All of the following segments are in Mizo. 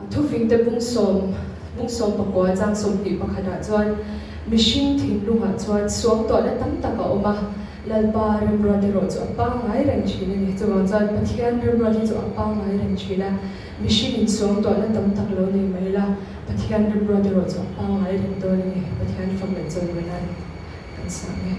Thufingte bung sawm, bung 19 chang 21 ah chuan mihring thinlungah chuan suangtuahna tam tak a awm a, Lalpa remruat erawh chu a pangngai reng thin a ni. Chuvang chuan Pathian remruat hi chu a pangngai reng thin a, mihring in suangtuahna tam tak lo nei mai la, Pathian remruat erawh chu a pangngai reng dawn a ni. Pathian fak leh chawimawi nan kan sang e.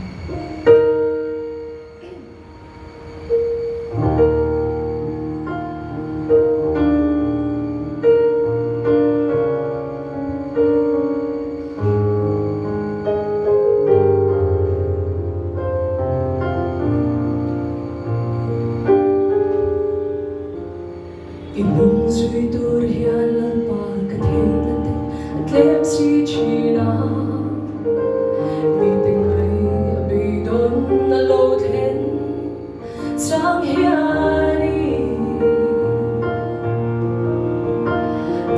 I hnung zui tur hian Lalpa ka theihna te a tlem si thin a, mite ngai a beidawn a lo thlen chang hian i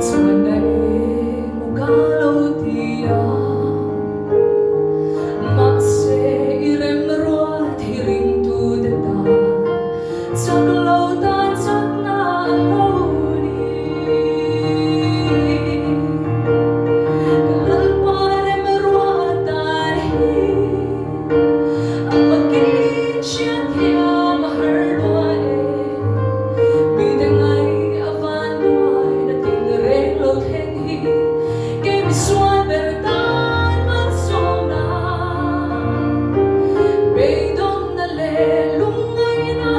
chhan a emaw ka lo ti a, mahse i remruat hi ringtute tan Chak lo tan chakna a lo ni. Ka Lalpa rem ruah tan hi a makin hriat thiam a har lua e. Mite ngai a van buai na tin reng lo thleng hi kei misual ber tan malsawmna beidawnna leh lungngaihna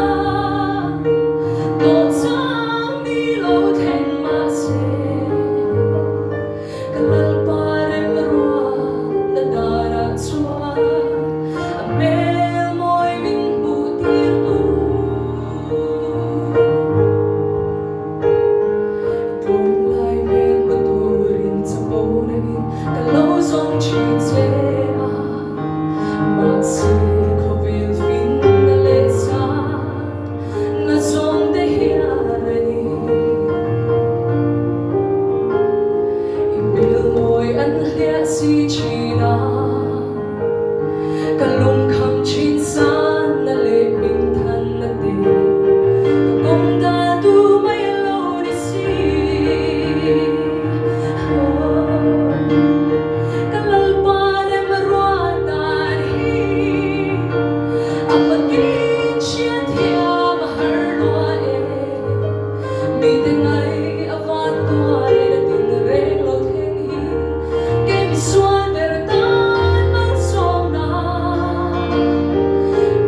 tawh chang ni lo thleng mahse ka Lalpa remruatna darah chuan a hmel mawi min hmuh tir tu. Tunlai hmel hmu turin chapo rengin ka lo zawng thin che a. Mahse khawvel finna leh chakna zawng te hian a ni. I hmel mawi an hliah si thin a, ka lungkham thin sanna leh hmingthanna te ka kawng dal tu mai a lo ni si. Ka Lalpa rem ruat dan hi a makin hriat thiam a har lua e. Mite ngai a van tuai na tin reng lo thleng hi kei misual ber tan malsawmna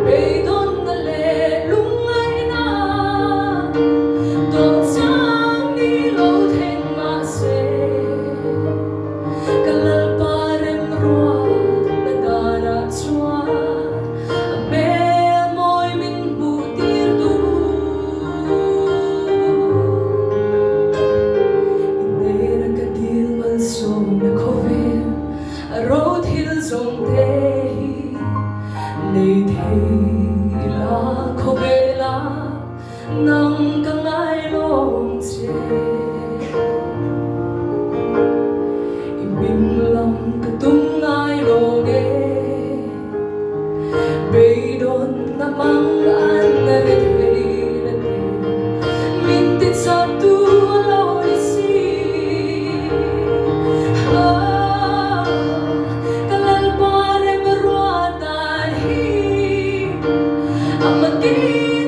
beidawnna leh lungngaihna tawh chang ni lo thleng mahse. Ka Lalpa remruatna darah chuan a hmel mawi min hmuh tir duh. I hnena ka dil malsawmna khawvel a ro thil zawng te hi nei thei ila khawvela Nang ka ngailawm che. I hming lam ka tum ngai lo nge. Beidawnna hmang an ri thei na te. Min ti chak tu a lo ni si. Ka Lalpa rem ruat dan hi a makin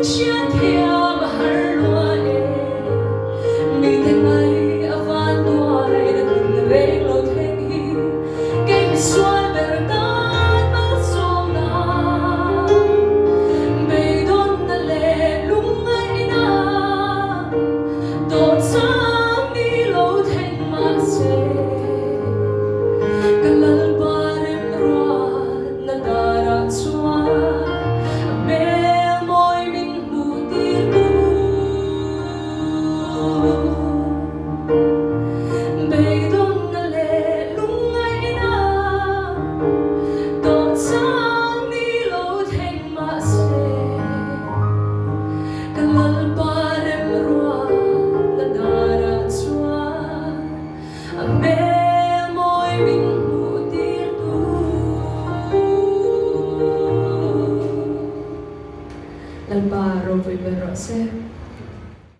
hriat thiam a har lua e. Mite ngai a van tuai na tin reng lo thleng hi kei misual ber tan malsawmna beidawnna leh lungngaihna tawh chang.